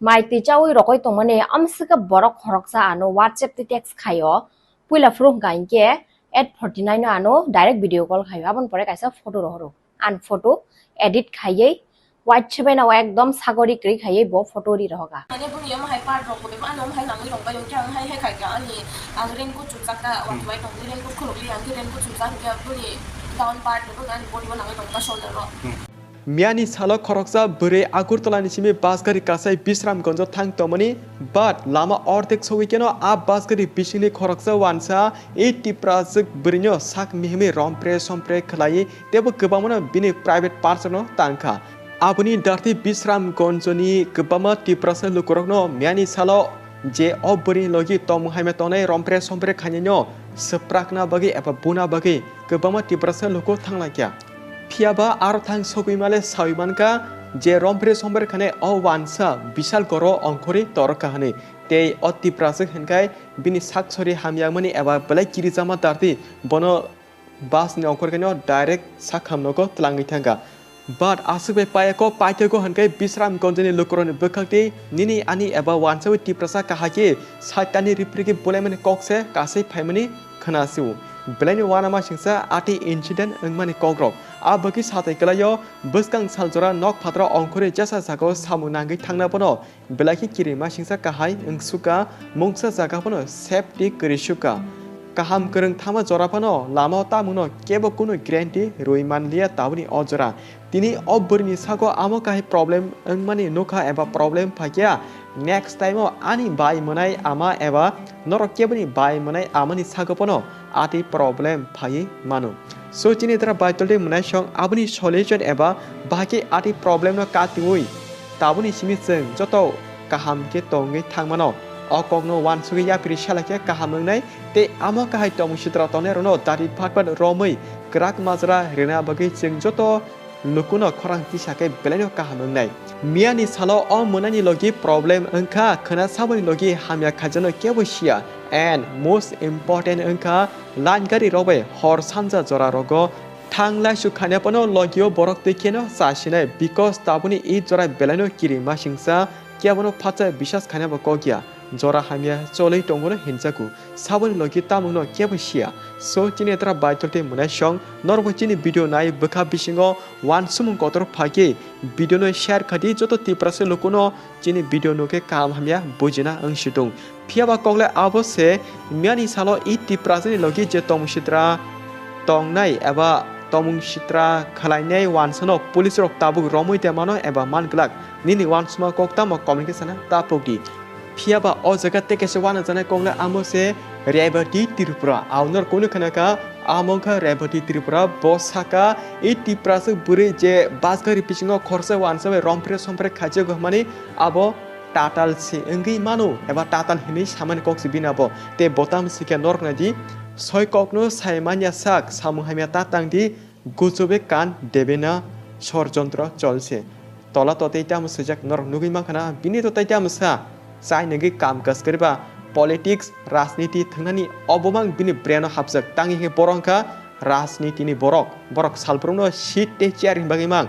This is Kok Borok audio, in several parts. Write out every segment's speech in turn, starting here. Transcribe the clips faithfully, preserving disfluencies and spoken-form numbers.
Mai twi chaui rokoi tongmani amswkhe borok khoroksa ano WhatsApp twi text khaio. Puila phuru hwnkha hinkhe eight forty nine o ano direct video call khaio. Aboni pore kaisa photo rohoro. An photo edit khaiwi white sebai no ekdom sagori kwrwi khaiwi bo photo ri rohoga. Mane buni omo hai part rok bo bebak ano omo hai nangwi rong bai, hwnkhe ang hai hai khaikha ani ang raincoat chumjakta, hmm, watwi bai tongwi raincoat khulukli ang khe raincoat chumjak hwnkhe buni down part rok ani body o nangwi rong bai shoulder rok. Hmm. Miyani salo khoroksa bwrwi Agartala ni simi bus gari kasai Bisramganj o thang tongmani, but lama ordek sogwi keno a bus gari bisingni khoroksa wansa e Tipraswk bwrwino sak mihimwi rompre sompre khwlaiwi teibo kwbangmano bini private parts no tangkha. Aboni darti Bisramganj ni kwbangma Tiprasa lukurokno miyani salo je o bwrwini logi tongmung hamya tongnai rompre sompre khainai no swprakna bagwi eba buna bagwi kwbangma Tiprasa luku thanglaikha. Phiyaba aro thang sogwi male sawi mankha je rompre sompre khanai o wansa Bishal Goro ongkhorwi torokha hwnwi. Tei o Tipraswk hwnkhai bini sak sori hamyangmani eba belai kirijama darti bono bus ni ongkhor khaino direct sakham nogo twlangwi thangkha. But aswk bai payako paithago hwnkhai Bisramganj ni lukurokni bwkhakti nini ani eba wansawi Tiprasa kahai khe saitani riprikhe bulaimani kok se kasai phaimani khwnasio. Belaini uanama singsa ati incident wngmani kokrok. A bagwi satai kwlaio, bwskang saljora nok phataro ongkhorwi jesa jagao samung nangwi thangna bono belai khe kirima singsa kahai wngsukha, mungsa jaga phano safety kwrwi sukha. Kaham kwrwng thangma jora phano lamao tamungno kebo kunu guarantee rwi manliya taboni o jora. Tini o bwrwini sago amo kahai problem wngmani nukha eba problem phaikha, next time o ani bai mwnai ama eba norok keboni bai mwnai amani sago phano ati problem phaiwi mano. So chini dra baitoltwi mwnaisong aboni solution eba bahai khe ati problem no katiwi taboni simi chwng joto kaham khe tongwi thangmano. O kokno uansugwi yapri sela khe kaham wngnai tei amo kahai tongmung sitra tongnairokno dati phat phat romwi kwrak majra rwna bagwi chwng joto lukuno khorang tisa khe belaino kaham wngnai. Miyani salo o mwnaini logi problem wngkha, khwna saboni logi hamya khaijano kebo siya. And most important wngkha, line gari rok bai hor sanja jora rogo thang laisuk khaina phano logio borok twi kheno chasinai, because taboni e jora belaino kirima singsa kebono phatsa bisas khaina bo kok ya. Jora hamya cholwi tongo no hinjago. Saboni logi tamungno kebo siya. So, chini etra baitol tei mwnaisong, norokbo chini video nai bwkha bisingo uansukmung kotor phaikhe video no share khadi joto Tiprasa lukuno chini video nukhe kaham hamya bujina wngsitung. Phiyaba kokle abo se miyani salo e Tiprasani logi je tongmung sitra tongnai eba tongmung sitra khwlainai uansano police rok tabuk romwi tei mano eba man glak. Nini uansukma kok tamo comment khe sana ta pokdi. Phiyaba o jaga tei kaisa uanajaknai kokle amo se Rebati Tripura. Aunor kunu khana kha amo wngkha Rebati Tripura. Bo saka e Tiprasa bwrwi je bus gari bisingo khorsa uansa bai rompre sompre khaijago hwnmani abo tatal se wngwi mano eba tatal hinwi samani kok se bini abo. Tei bo tamo sikhe norok naidi soi kokno sai manya sak samung hamya ta tangdi. Gujobe kan debena sorjontro cholse. Tola to tei tamo swijak norok nugwi mankha na, bini to tei tamo sa. Chai nugwi kam kaskari ba politics, rajniti thwngnani obomang bini brain o hapjak. Tangi khe borok wngkha rajniti ni borok. Borok salbrumno seat tei chair ni bagwi mang.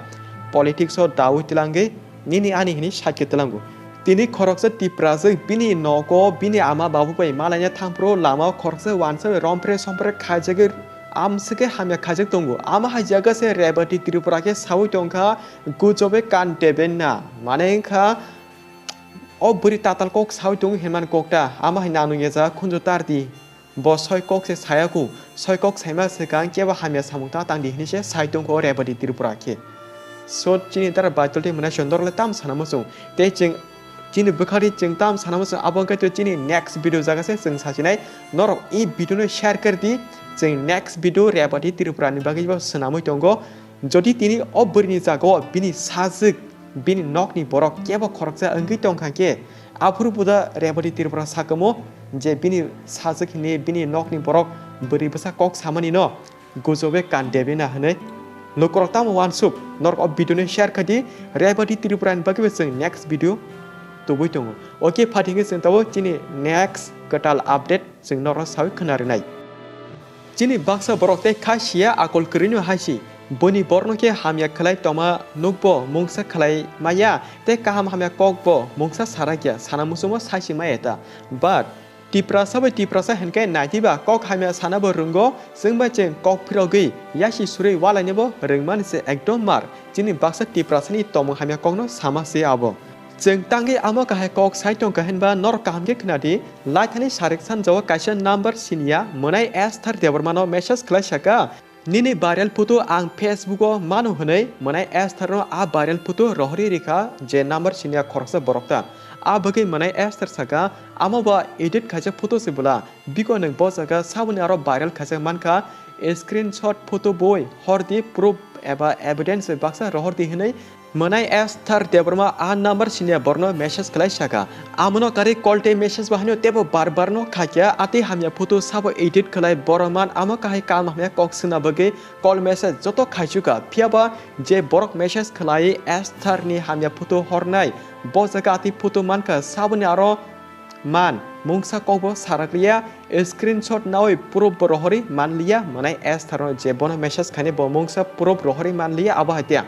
Politics o daui twlangwi nini ani hini sakhe twlango. Tini khoroksa Tipraswk bini nogo bini ama babu bai malaina thangphuru lamao khoroksa uansa bai rompre sompre khaijagwi amswkhe hamya khaijak tongo. Ama hai jaga se Rebati Tripura khe saui tongkha, gujobe kan deben na. Mane wngkha, o bwrwi tatal kok saui tongo hinmani kokta. Ama hai nanung ya jaga khunju tardi. Bo soi kok se saya kho, soi kok saima swkang kebo hamya samung ta tangdi hinwi se sai tongkho Rebati Tripura khe. So chini dara baitol tei mwnai se norok le tam sana muchung. Tei chwng chini bwkhari chwng tam sana muchung abo wngkha tei chini next video jaga se chwng sachinai. Norok e video no share kar di, chwng next video Rebati Tripura ni bagwi bo swnamwi tongo. Jodi tini o bwrwini jaga o bini sajwk, bini nokni borok kebo khoroksa wngwi tongkha khe, aphuru buda Rebati Tripura sakamo je bini sajwk hini bini nokni borok bwrwi bwsa kok samani no gujobe kan debina hwnwi lukurok tamo uansuk norok o video no share khadi Rebati Tripura ni bagwi bo chwng next video tubui tongo. Okay, phathingwi chwng tabo chini next kwtal update chwng norok sawi khwna rinai. Chini baksa borok tei kha siya akol kwrwino hai si. Buini borokno khe hamya khlai tongma nukbo mungsa khlai maya, tei kaham hamya kokbo mungsa sarakya, sana muchungma saisi maya ta. But Tiprasa bai Tiprasa hinkhe naitiba kok hamya sanabo rwngo, chwng bai chwng kok phirogwi yasi surwi walainabo rwngmani se ekdom mar. Chini baksa Tiprasani tongmung hamya kokno sama se abo. Chwng tangwi amo kahai kok sai tongkha hinba norok kaham khe khwnadi, laithani sarik sanjao kaisa number siniya Mwnai Esther Debbarmano message khlai saka, "Nini viral photo ang Facebook o mano," hwnwi Mwnai Esther no a viral photo rohorwi rikha je number siniya khoroksa borok ta. A bagwi Mwnai Esther saka, "Amo ba edit khaijak photo se bwla, biko nwng bo jaga saboni aro viral khaijak mankha, screenshot photo boi hordi proof eba evidence bai baksa rohordi," hwnwi Mwnai Esther Debbarma a number siniya borno message khlai saka. Amono kari call tei message bo haino tebo bar bar no khaikya, atwi hamya photo sabo edit khlai borok man amo kahai kam hamya kok swngna bagwi call message joto khaichuka. Phiyaba je borok message khlai Esther ni hamya photo hornai, bo jaga atwi photo mankha saboni aro man mungsa kokbo sarakliya, screenshot nawi proof bo rohorwi manliya, Mwnai Esther no je bono message khainai bo mungsa proof rohorwi manliya abo haitiya.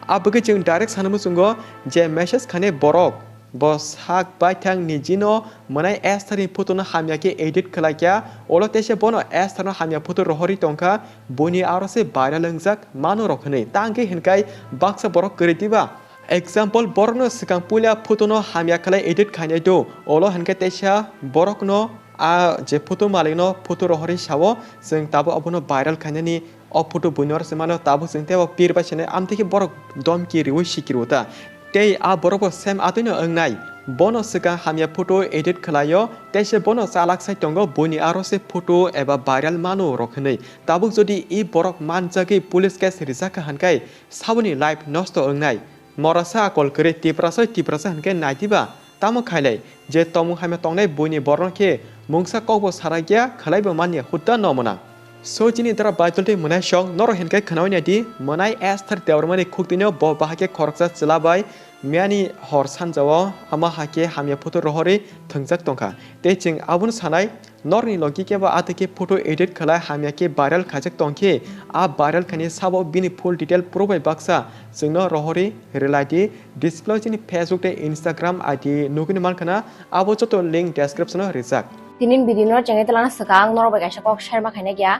Abagwi chwng direct sana muchungo je message khainai borok bo sak baithang nijino Mwnai Esther ni photo no hamya khe edit khlaikya, olo teisa bono Esther no hamya photo rohorwi tongkha, buini aro se viral wngjak mano rok hwnwi. Tangkhe hinkai baksa borok kwrwi diba? Example, borokno swkang puila photo no hamya khlai edit khainai do, olo hinkhe teisa borokno a je photo malikno photo rohorwi sao, chwng tabuk abono viral khainani, o photo buino oro se mano, tabuk chwng tebo pir bai sene, amtwi khe borok domki riwi sikiro ta. Tei a borok bo same atwino wngnai, bono swkang hamya photo edit khlaio, teisa bono chalak sai tongo, buini aro se photo eba viral mano rok hwnwi. Tabuk jodi i borok manjagwi police case rijak kha hinkai, saboni life nosto wngnai. Morasa akol kwrwi Tiprasa, Tiprasa hinkhe naitiba tamo khailai, je tongmung hamya tongnai buini borno khe mungsa kokbo sarakya, khlaibo manya hutta no mwnang. So chini dara Baitoltwi Mwnai song norok hinkhe khnawi naidi, Mwnai Esther Debbarmani khuktwino bo bahai khe khoroksa chwla bai miyani hor sanjao ama hai khe hamya photo rohorwi thwngjak tongkha. Tei chwng abono sanai, norni logi kebo atwi khe photo edit khlai hamya khe viral khaijak tongkhe, a viral khaini sabo bini full detail proof bai baksa chwngno rohorwi rwlaidi. Display o chini Facebook tei Instagram I D nugwino mankhana, abo joto link description o rijak. Tinin video no chengwi twlangna swkang norok bai kaisa kok share ma khaina kya.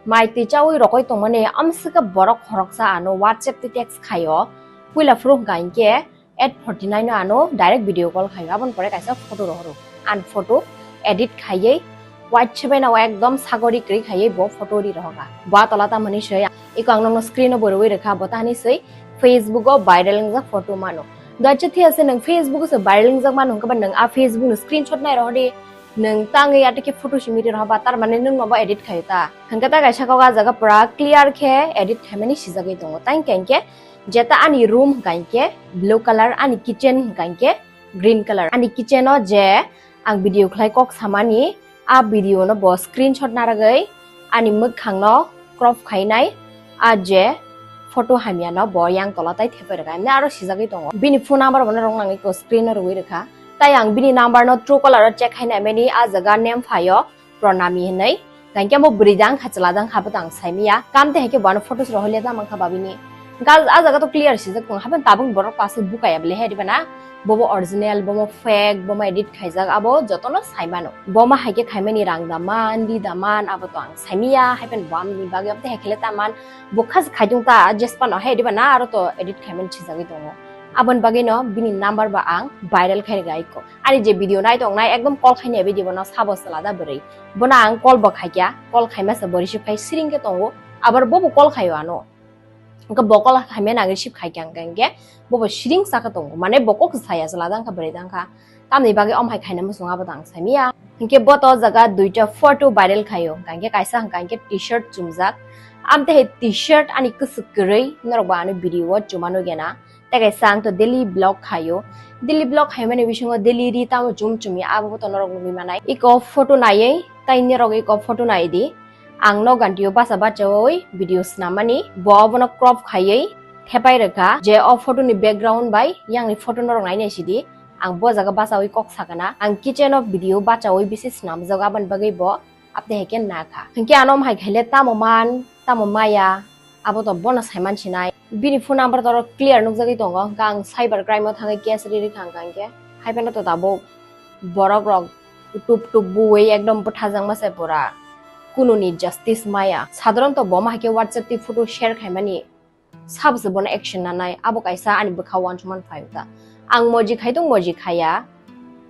Mai twi chawi rokoi tongmani amswka borok khoroksa ano WhatsApp twi text khaio. Puila phuru hwnkha hinkhe eight forty nine o ano direct video call khaio, aboni pore kaisa photo rohoro. An photo edit khaiwi white sebai nao ekdom sagori kwrwi khaiwi bo photo ri rohoka. Bo a tola tamoni soi iko ang nokno screen o bo rwui rwkha, bo tahani soi Facebook o viral wngjak photo mano. Dacha thia se nwng Facebook o se viral wngjak mano hwnkhe ba nwng a Facebook ni screenshot nai rohordi, nwng tangwi atekhe photo simi ri rohoba, tar mane nwng nobo edit khaio ta. Hwnkhe ta kaisa kok a jaga pura clear khe edit khaimani sijagwi tongo. Tang khe hinkhe jeta ani room hwnkha hinkhe blue colour, ani kitchen hwnkha hinkhe green colour. Ani kitchen o je ang video khlai kok samani, a video no bo screenshot naragwi ani mwkhang no crop khainai, a je photo hamya no bo yang tola tai thepai rwkha, emni aro sijagwi tongo. Bini phone number bo norok nangwi ko screen o rwui rwkha. Tai ang bini number no Truecaller o check khainai mani, a jaga name phaio Pranami hinwi. Tangkhe amo bwrwi dang kha, chwla dang kha, bo tang saimiya. Kam te hai khe bo ano photos rohorliya tamo kha babini. Gal a jaga to clear sijak tong, haban tabuk borok pasuk bukaya bele hai diba na? Bobo original, bomo fake, bomo edit khaijak, abo jotono saimano. Boma hai khe khaimani rang daman, di daman, abo to ang saimiya, haiban bo amni bagwi abo te hai khe le taman. Bo khas khaijung ta, jespa no hai diba na, aro to edit khaimani sijagwi tongo. Aboni bagwi no bini number ba ang viral khai rwgwi aiko. Ani je video nai tong nai ekdom call khaini video bono sabo chwla da bwrwi. Bono ang call bo khaikya, call khaima se bo receive khai siring khe tongo. Abar bobo call khaio ano. Hwnkhe bo call khaimani ang receive khaikya hwnkhe, hwnkhe bobo siring sakhe tongo. Mane bo kok saya chwla da wngkha bwrwi da wngkha. Tamni bagwi om hai khaina muchung abo da ang saimiya. Hwnkhe bo to jaga duita photo viral khaio. Hwnkhe kaisa hwnkhe t-shirt chumjak. Amte hai t-shirt ani kwswk kwrwi norok bo ano video o chuma nugya na. Tei kaisa ang to daily vlog khaio. Daily vlog khaimani bisingo daily ri tamo chum chumi abo bo to norok nugwi manai. Iko photo naiwi tai norok iko photo nai di. Ang no gantio bacha bachawi video snamani. Bo obono crop khaiwi thepai rwkha je o photo ni background bai yang ni photo norok nai nai sidi. Ang bo jaga bachawi kok sakana. Ang kitchen o video bachawi bisi snamjak aboni bagwi bo apni hai khe na kha. Hinkhe ano hai khaile tamo man, tamo maya, Abo to bono saiman sinai. Bini phone number to oro clear nukjagwi tongo. Hwnkhe ang cyber crime o thangwi case riri thangkha hwnkhe. Hai phano to tabuk borok rok tup tup buwi ekdom bwthajakma se pura. Kununi justice maya. Sadharanto bo ma hai khe WhatsApp twi photo share khaimani. Sabo se bono action nanai. Abo kaisa ani bwkha uansukmani phaio ta. Ang moji khai tong moji khaiya.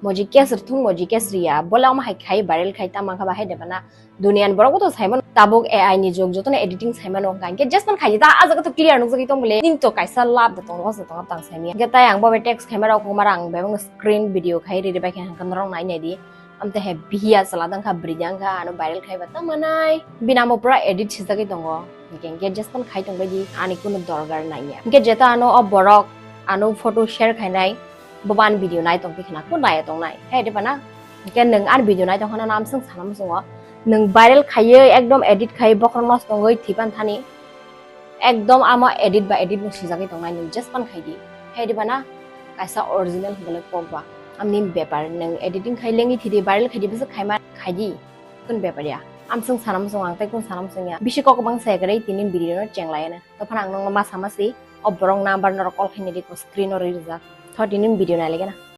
Moji case rwthung moji case riya. Bola omo hai khai viral khai tamo kha bahai de bana. Duniani borok bo to saimano. Tabuk A I ni jug jotono editing saimano hwnkha hwnkhe just man khaidi ta ah jaga to clear nukjagwi tong bole. Nini to kaisa lab da tongo se tongo tang saimya. Hwnkhe tai ang bo bai text khaima rok kongma rang bebak screen video khai riri bai khe hwnkhe norok nai nai di. Amte he bihiya chwla dang kha bwrwi dang kha ano viral khai ba tamo nai. Bini amo pura edit sijagwi tongo. Hwnkhe hwnkhe just man khai tong bai di ani kunu dorgar nai ya. Hwnkhe jeto ano o borok ano photo share khainai. Bo bo ani video nai tong khe khna, ko nai tong nai. He de bana. Hwnkhe nwng ani video nai tong khana, namswng sana muchungo. Nwng viral khaiwi, ekdom edit khaiwi, bokhorok nosto wngwi thwipan thani. Ekdom amo edit ba edit no swijagwi tong nai, nwng just pan khai di. He de bana. Kaisa original hwnkhe kok ba. Amni bepar, nwng editing khai lengwi thidi, viral khai di, bwswk khaima khai di. Kun bepar ya. Amswng sana muchungo, ang tei kun sana muchung ya. Bisi kok bang saya kwrwi, tini video no cheng lai ya na. To phano ang nokno ma sama si, o borok number norok call khaina di ko screen o rijak. Tho tini video nai lege na.